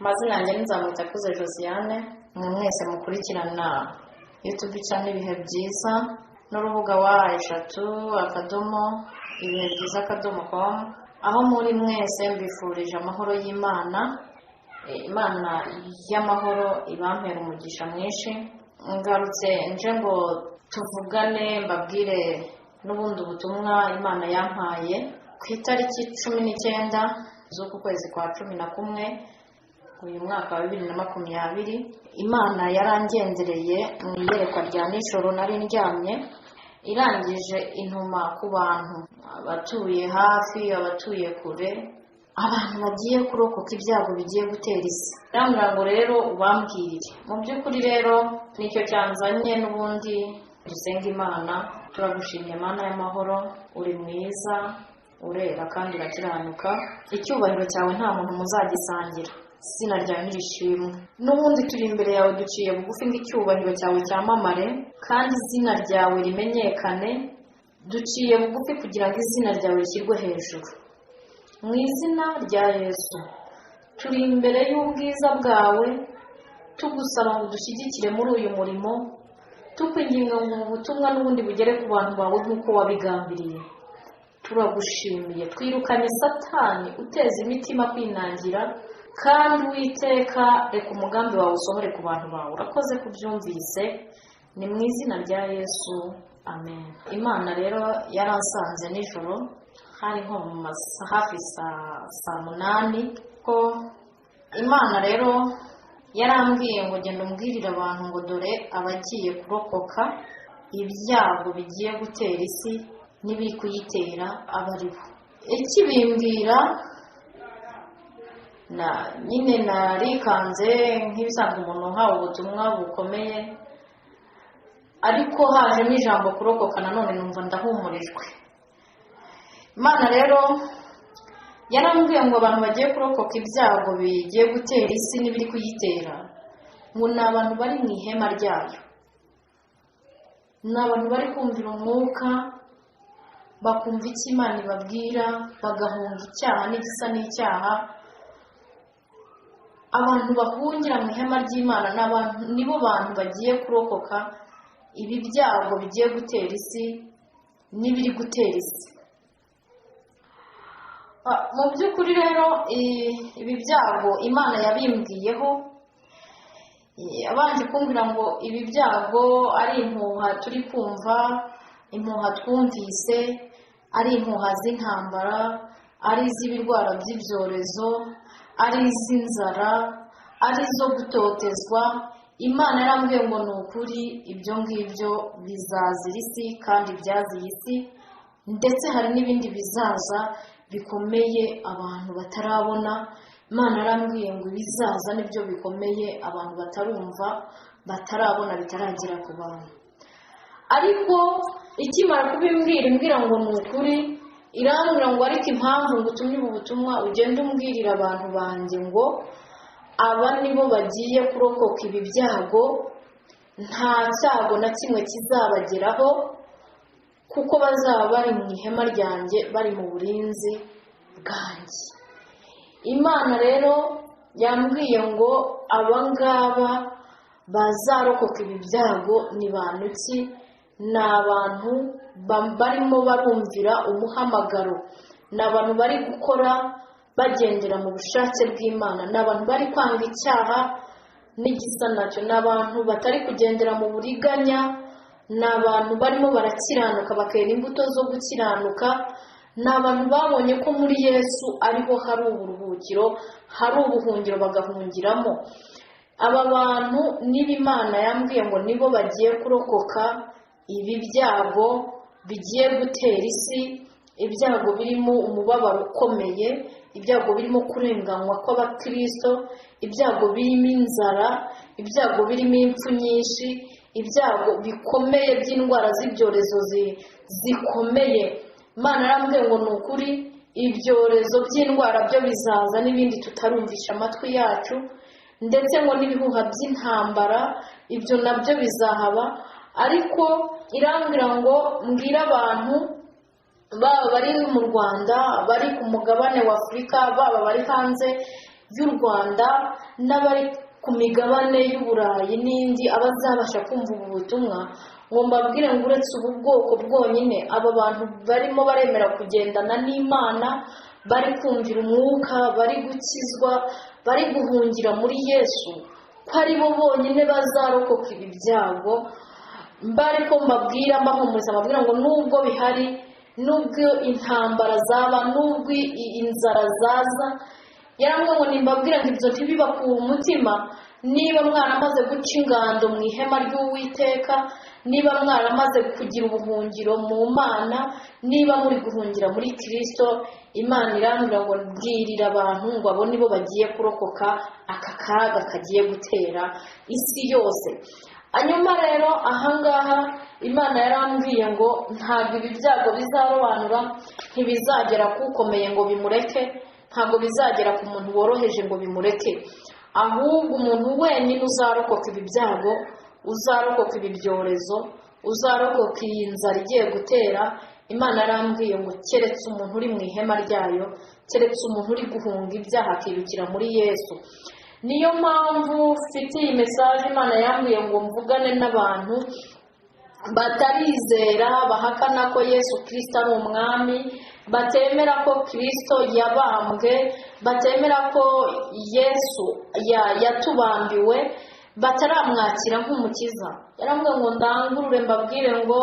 Amazina yanjye ni Nzamwitakuze Josiane. Mwe mwese mukurikirana YouTube channel Ibihe Byiza n'urubuga w3.ibihebyiza.com, aho muri mwese mbifurije amahoro y'Imana. Imana y'amahoro ibampera umugisha mwinshi. Ngarutse nje ngo tuvugane, mbabwire n'ubundi butumwa Imana yampaye ku itariki 19 z'uku kwezi kwa 11, uyu mwaka wa 2020. Imana yarangendereye mu iyerekwa rya nijoro nari ndyamye, irangije intuma ku bantu, abatuye hafi, abatuye kure, abantu bagiye kurokoka ibyago bigiye gutera isi. Irambwira ngo rero ubambwirire. Mu by'ukuri rero nicyo cyanzanye n'ubundi. Dusenga Imana. Turagushimye Mana y'amahoro, uri mwiza, urera kandi urakiranuka. Icyubahiro cyawe nta muntu muzagisangira, izina ryawe nirishimwe. N'ubundi turi imbere yawe, duciye bugufi ngo icyubahiro cyawe cyamamare kandi izina ryawe rimenyekane. Duciye bugufi kugira ngo izina ryawe rishyirwe hejuru. Mu izina rya Yesu, turi imbere y'ubwiza bwawe, tugusaba ngo dushyigikire muri uyu murimo, tukwinginga ngo ubu butumwa n'ubundi bugere ku bantu bawe nk'uko wabigambiriye. Turagushimiye. Twirukanye Satani uteza imitima kwinangira, kandi Uwiteka, reka umugambi wawe usohore ku bantu bawe. Urakoze kubyumvise, ni mu izina rya Yesu, amen. Imana rero yaransanze nijoro, hari nko mu hafi saa 8, ko Imana rero yarambwiye ngo genda umbwirire abantu ngo dore abagiye kurokoka ibyago bigiye gutera isi n'ibiri kuyitera aba ari bo. Ikibimbwira na nyine narikanze nk'ibisanzwe umuntu uhawe ubutumwa bukomeye, ariko hajemo ijambo kurokoka nanone numva ndahumurijwe. Imana rero yarambwiye ngo abantu bagiye kurokoka ibyago bigiye gutera isi n'ibiri kuyitera, ngo ni abantu bari mu ihema ryayo, ni abantu bari kumvira umwuka, bakumva icyo Imana ibabwira, bagahunga icyaha n'igisa n'icyaha. Abantu bahungira mu ihema ry'Imana nibo bantu bagiye kurokoka ibi byago bigiye gutera isi n'ibiri gutera isi. Mu by'ukuri rero ibi byago Imana yabimbwiyeho, abanje kumbwira ngo ibi byago ari impuha turi kumva, impuha twumvise ari impuha z'intambara, ari iz'ibirwara by'ibyorezo, ari iz'inzara, ari izo gutotezwa. Imana yarambwiye ngo ni ukuri ibyo ngibyo bizazira isi kandi byaziye isi, ndetse hari n'ibindi bizaza bikomeye abantu batarabona. Imana yarambwiye ngo ibizaza nibyo bikomeye abantu batarumva, batarabona, bitaragera ku bantu. Ariko ikimara kubimbwira, imbwira ngo ni ukuri, irambwira ngo ariko impamvu ngo utumye ubu butumwa, ugende umbwirira abantu banjye ngo aba nibo bagiye kurokoka ibi byago, nta cyago na kimwe kizabageraho, kuko bazaba bari mu ihema ryanjye, bari mu burinzi bwanjye. Imana rero yambwiye ngo aba ngaba bazarokoka ibi byago ni bantu ki? Ni abantu barimo barumvira umuhamagaro, ni abantu bari gukora bagendera mu bushake bw'Imana, ni abantu bari kwanga icyaha n'igisa nacyo, ni abantu batari kugendera mu buriganya, ni abantu barimo barakiranuka bakera imbuto zo gukiranuka, ni abantu babonye ko muri Yesu ariho hari uburuhukiro, hari ubuhungiro bagahungiramo. Aba bantu niba Imana yambwiye ngo nibo bagiye kurokoka ibi byago bigiye gutera isi, ibyago birimo umubabaro ukomeye, ibyago birimo kurenganywa kw'abakristo, ibyago birimo inzara, ibyago birimo impfu nyinshi, ibyago bikomeye by'indwara z'ibyorezo zikomeye. Imana yarambwiye ngo ni ukuri ibyorezo by'indwara byo bizaza n'ibindi tutarumvisha amatwi yacu, ndetse ngo n'ibihuha by'intambara ibyo nabyo bizahaba. Ariko irambwira ngo mbwire abantu, baba bari mu Rwanda, bari ku mugabane wa Afurika, baba bari hanze y'u Rwanda n'abari ku migabane y'Uburayi n'indi, abazabasha kumva ubu butumwa, ngo mbabwire ngo uretse ubu bwoko bwonyine, aba bantu barimo baremera kugendana n'Imana, bari kumvira umwuka, bari gukizwa, bari guhungira muri Yesu, ko ari bo bonyine bazarokoka ibi byago. Mbari ko mbabwira, mbahumuriza, mbabwira ngo nubwo bihari, nubwo intambara zaba, nubwo inzara zaza, yarambwiye ngo nimbabwira ngo ibyo ntibibakure umutima. Niba mwaramaze guca ingando mu ihema ry'Uwiteka, niba mwaramaze kugira ubuhungiro mu Mana, niba muri guhungira muri Kristo, Imana irambwira ngo mbwirira abantu ngo abo nibo bagiye kurokoka aka kaga kagiye gutera isi yose. Hanyuma rero ahangaha Imana yarambwiye ngo ntabwo ibi byago bizarobanura, ntibizagera kukomeye ngo bimureke, ntabwo bizagera ku muntu woroheje ngo bimureke, ahubwo umuntu wenyine uzarokoka ibi byago, uzarokoka ibi byorezo, uzarokoka iyi nzara igiye gutera, Imana yarambwiye ngo keretse umuntu uri mu ihema ryayo, keretse umuntu uri guhunga ibyaha akirukira muri Yesu. Niyo mpamvu mfite iyi mesaje Imana yambwiye ngo mvugane n'abantu batarizera, bahakana ko Yesu Kristo ari umwami, batemera ko Kristo yabambwe, batemera ko Yesu yatubambiwe, bataramwakira nk'umukiza. Yarambwiye ngo ndangurure mbabwire ngo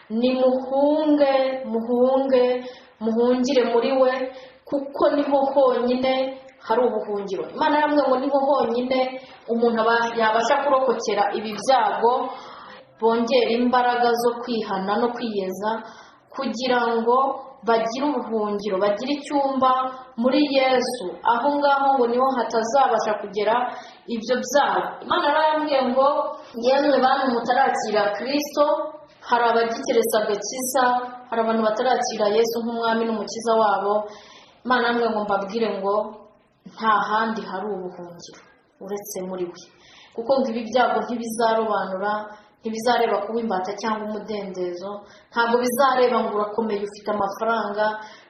nimuhunge, muhunge, muhungire muri we, kuko niho honyine hari ubuhungiro. Imana yarambwiye ngo niho honyine umuntu yabasha kurokokera ibi byago. Bongera imbaraga zo kwihana no kwiyeza kugira ngo bagire ubuhungiro, bagire icyumba muri Yesu. Aho ngaho ngo niho hatazabasha kugera ibyo byago. Imana yarambwiye ngo yemwe bantu mutarakira Kristo, hari abagikeresa agakiza, hari abantu batarakira Yesu nk'umwami n'umukiza wabo. Imana yarambwiye ngo mbabwire ngo nta handi hari ubuhungiro uretse muri we, kuko ngo ibi byago ntibizarobanura, ntibizareba kuba imbata cyangwa umudendezo, ntabwo bizareba ngo urakomeye ufite amafaranga,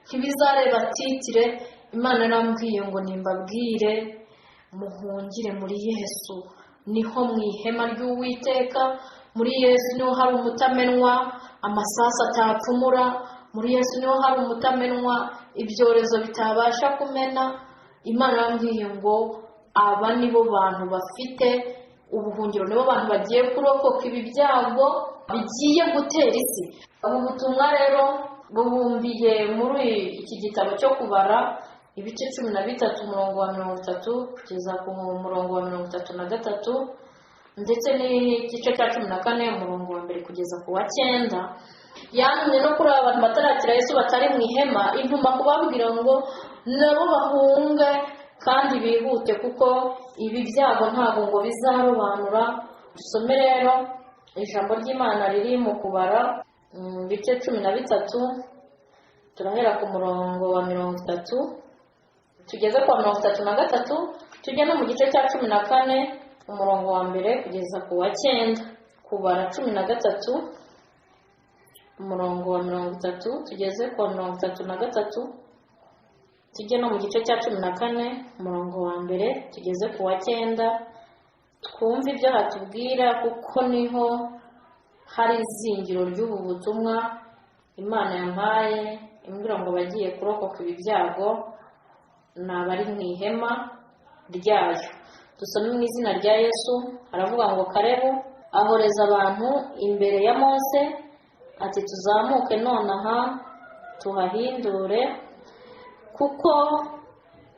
ntibizareba titire. Imana yarambwiye ngo nimbabwire muhungire muri Yesu, niho mu ihema ry'Uwiteka. Muri Yesu niho hari umutamenwa amasasu atapfumura, muri Yesu niho hari umutamenwa ibyorezo bitabasha kumena. Imana yarambwiye ngo aba nibo bantu bafite ubuhungiro, nibo bantu bagiye kurokoka ibi byago bigiye gutera isi. Ubu butumwa rero bubumbiye muri iki gitabo cyo kubara ibice 13 umurongo wa 30 kugeza ku murongo wa 33, ndetse n'igice cya 14 umurongo wa 1 kugeza ku wa 9. Yantumye no kuri aba bantu batarakira Yesu batari mu ihema, intuma kubabwira ngo nabo bahunge kandi bihute, kuko ibi byago ntabwo ngo bizarobanura. Dusome rero ijambo ry'Imana riri mu kubara ibice 13, turahera ku murongo wa 30 tugeze ku wa 33, tujya no mu gice cya 14 umurongo wa 1 kugeza ku wa 9. Kubara 13 umurongo wa 30 tugeze ku wa 33, tujye no mu gice cya 14 umurongo wa 1 tugeze ku wa 9, twumve ibyo hatubwira, kuko niho hari izingiro ry'ubu butumwa Imana yampaye, imbwira ngo bagiye kurokoka ibi byago ni abari mu ihema ryayo. Dusome mu izina rya Yesu. Haravuga ngo Kalebu ahoreza abantu imbere ya Mose ati tuzamuke nonaha tuhahindure, kuko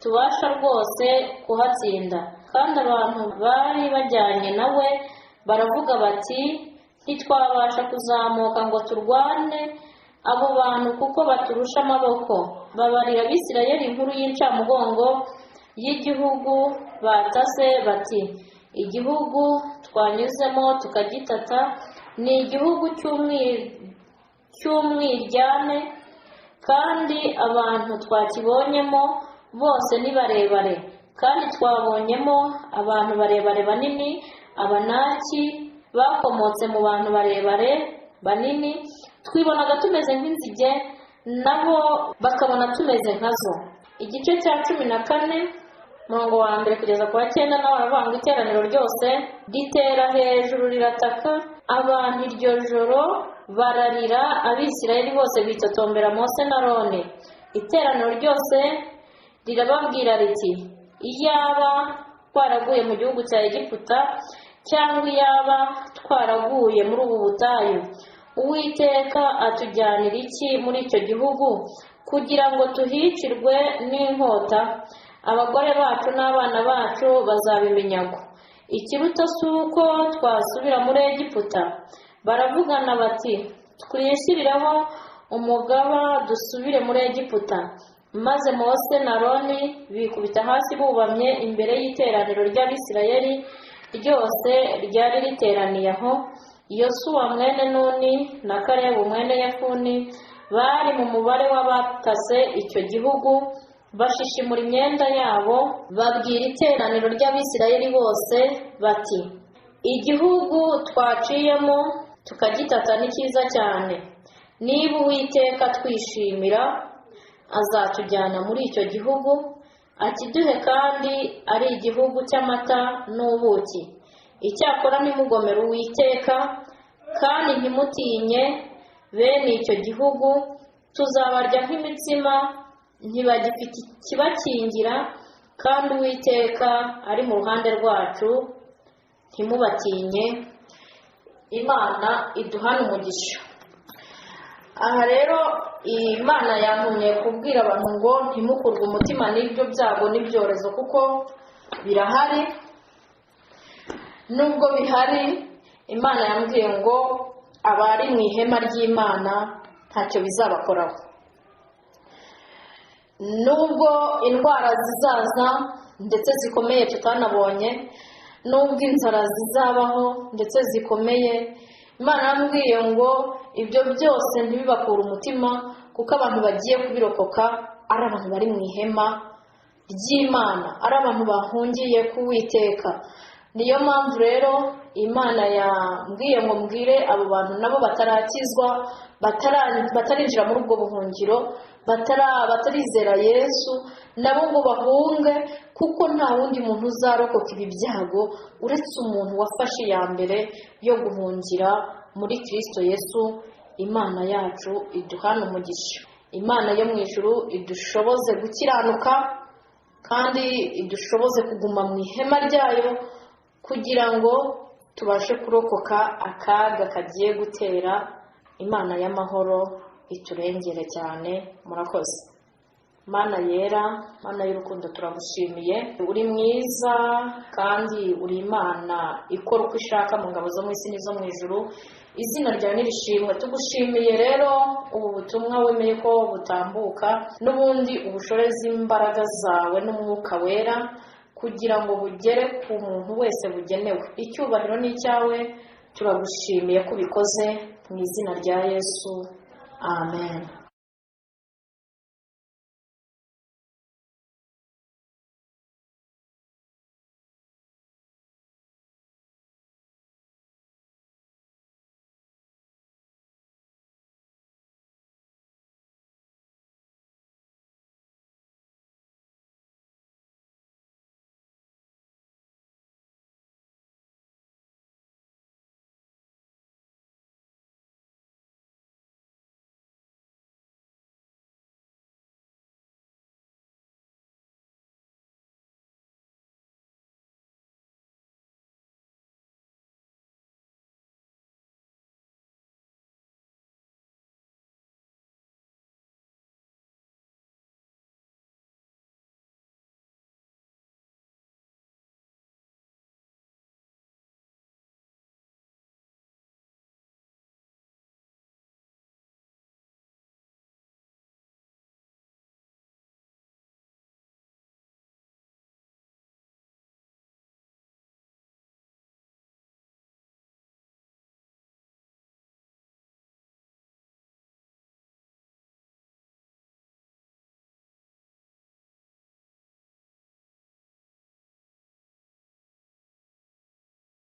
tubasha rwose kuhatsinda. Kandi abantu bari bajyanye nawe baravuga bati ntitwabasha kuzamuka ngo turwane abo bantu kuko baturusha amaboko. Babarira Abisirayeli inkuru y'incamugongo y'igihugu batase bati igihugu twanyuzemo tukagitata ni igihugu cy'umwiryane, kandi abantu twakibonyemo bose ni barebare, kandi twabonyemo abantu barebare banini, Abanaki bakomotse mu bantu barebare banini, twibonaga tumeze nk'inzige, nabo bakabona tumeze nkazo. Igice cya 14 Umurongo wa 1 kugeza ku wa 9 nawe aravuga ngo iteraniro ryose ritera hejuru rirataka, abantu iryo joro bararira, Abisirayeli bose bitotombera Mose na Aroni. Iteraniro ryose rirababwira riti: iyaba twaraguye mu gihugu cya Egiputa, cyangwa iyaba twaraguye muri ubu butayu! Uwiteka atujyanira iki muri icyo gihugu kugira ngo tuhicirwe n'inkota? Abagore bacu n'abana bacu bazabimenyagwa. Ikiruta si uko twasubira muri Egiputa? Baravugana bati: twishyirireho umugaba dusubire muri Egiputa. Maze Mose na Aroni bikubita hasi bubamye imbere y'iteraniro ry'Abisirayeli ryose ryari riteraniye aho. Yosuwa mwene Nuni na Kalebu mwene Yefuni bari mu mubare w'abatase icyo gihugu, bashishimura imyenda yabo, babwira iteraniro ry'Abisirayeli bose bati: igihugu twaciyemo tukagitata ni cyiza cyane. Niba Uwiteka twishimira, azatujyana muri icyo gihugu akiduhe, kandi ari igihugu cy'amata n'ubuki. Icyakora ntimugomere Uwiteka, kandi ntimutinye bene icyo gihugu, tuzabarya nk'imitsima, ntibagifite ikibakingira, kandi Uwiteka ari mu ruhande rwacu, ntimubatinye. Imana iduhane umugisha. Aha rero Imana yantumye kubwira abantu ngo ntimukurwe umutima n'ibyo byago n'ibyorezo, kuko birahari. Nubwo bihari, Imana yambwiye ngo abari mu ihema ry'Imana ntacyo bizabakoraho. Nubwo indwara zizaza ndetse zikomeye tutanabonye, nubwo inzara zizabaho ndetse zikomeye, Imana yambwiye ngo ibyo byose ntibibakure umutima, kuko abantu bagiye kubirokoka ari abantu bari mu ihema ry'Imana, ari abantu bahungiye ku Uwiteka. Niyo mpamvu rero Imana yambwiye ngo mbwire abo bantu nabo batarakizwa, batarinjira muri ubwo buhungiro, batarizera Yesu, nabo ngo bahunge, kuko nta wundi muntu uzarokoka ibi byago uretse umuntu wafashe iya mbere yo guhungira muri Kristo Yesu. Imana yacu iduhane umugisha. Imana yo mu ijuru idushoboze gukiranuka, kandi idushoboze kuguma mu ihema ryayo, kugira ngo tubashe kurokoka akaga kagiye gutera. Imana y'amahoro iturengere cyane. Murakoze. Mana yera, Mana y'urukundo, turagushimiye. Uri mwiza kandi uri Imana ikora uko ishaka mu ngabo zo mu isi n'izo mu ijuru. Izina ryawe nirishimwe. Tugushimiye rero ubu butumwa wemeye ko butambuka, n'ubundi ubushoreze imbaraga zawe n'umwuka wera, kugira ngo bugere ku muntu wese bugenewe. Icyubahiro ni icyawe, turagushimiye ko ubikoze mu izina rya Yesu. Amen.